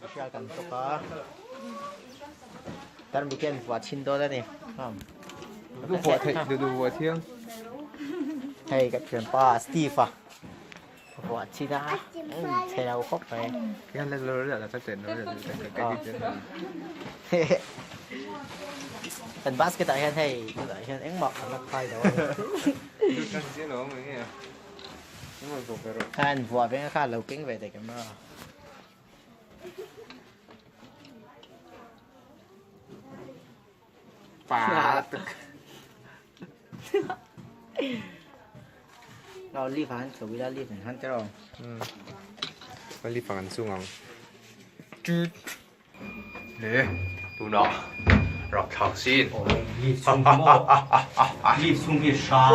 Vishal kan tawk a Tarmit hian vuah chhin dawn a ni Duh vuah theih duh duh vuah thiang Hei ka thianpa Steve a vuah chhin a chhe lo khawp mai Kan basket ah hian hei tunah hian engmah kan la khai lo a ni. Khan vuah veng a kha lo keng ve teh camera. Lo lift ah han chho ila lift an han tiraw. Lift ah kan chung ang. Le tunah rapthlak sin. Lift chung hi maw lift chung hi hrang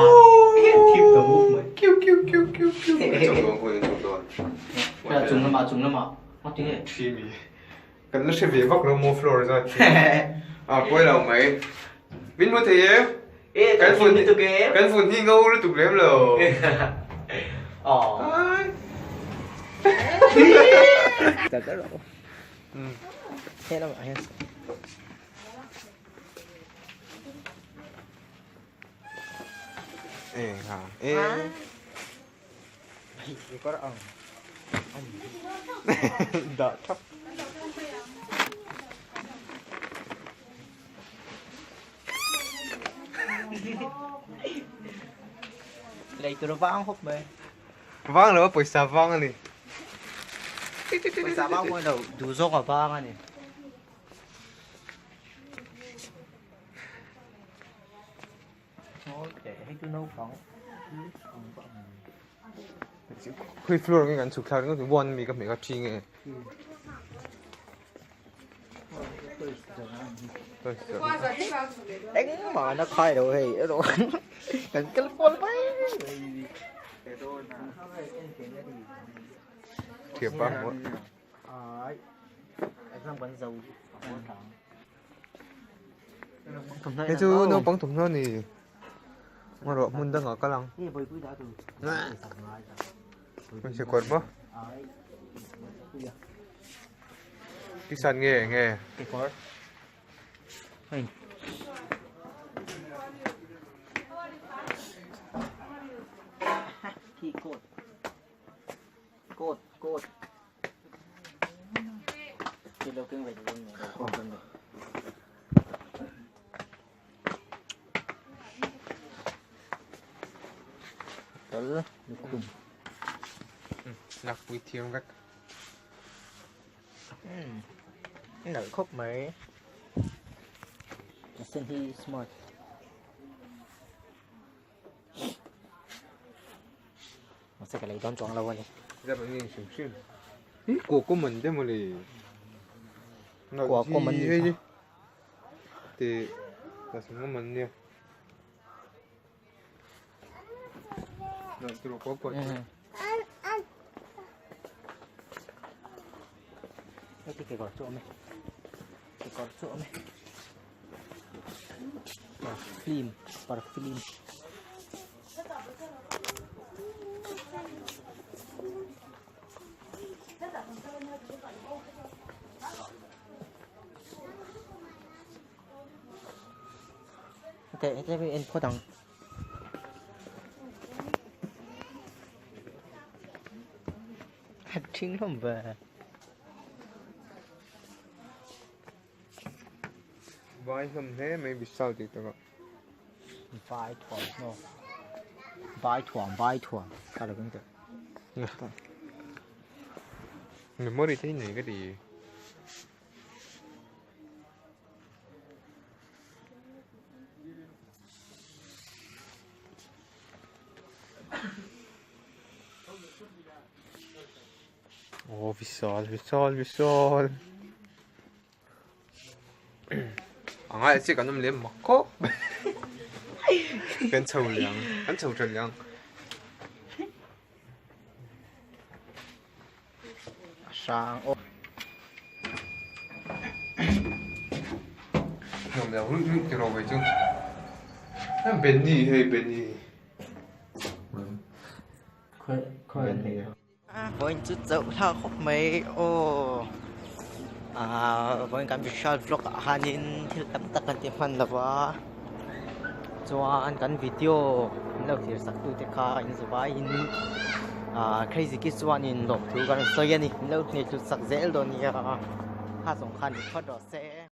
keep the movement. Kiu kiu kiu kiu kiu. Chung dawn khawi chung dawn. Chung lamah chung lamah ngawt tinge. Thi mi. Kan la hre ve vak lo maw floor zat hi. A pawi lo mai. Min hmu thei em? Kan phone lutuk em? Kan phone hi ngo lutuk lem lo. Aww. Dah thap. Lei tur vang khawp mai. Vang lo a pawisa vang a ni. Pawisa vang pawh ni lo, duh zawk a vang a ni. Khawi floor nge kan chhuk thlak ringawt hi one mi ka hmeh kha thi nge. Engmah na khai lo hei erawh kan kal kual mai mai. Thiam pa hmuh. Hei chu naupang thawmhnaw a ni. Ngaruah hmun dangah kal ang. Hmeichhe kawr maw? T-shirt nge eng nge? Kekawr. Hei. Khi coat. Coat, coat. Khi lo keng ve dawn nge, lo kawm dawn nge. Tal lukhum. Lakpui thiam vek. Nalh khawp mai. A sen hi smart. Mahse ka lei dawn chuang lo a ni. Zap an ngeng hrim hrim. Hi kua common te mawle. Kua common ni kha. Te la sum common nia. Na turu kua kua. Hei ti kekawr chu awm e. Kekawr chu awm e. Perfume, perfume. Heti heti hi en phawt ang. A ṭhing hlawm ve. Vai hlawm hle mai Vishal tih takah. Vai thuamhnaw vai thuam vai thuam ka lo keng tawh. Memory te hi nei ka ti. Aw Vishal Vishal Vishal a ngai chiah kan awm lem mak khawp mai kan chho leh ang kan chho tha leh ang. A hrang aw. Nuam lo ruih ruih tiraw mai chu. Benny hei Benny. Khawi khawi an hei. Vawiin chu chauh thlak khawp mai aw. Ahh vawiin kan Vishal vlog ah hianin thil tam tak kan ti hman lo va chuan kan video min lo thlir sak tute kha in zavaiin ahh crazy kids chuanin lawmthu kan rawn sawi a ni min lo hne hlut sak zel dawn nia kha zawng khan ni phawt rawh se.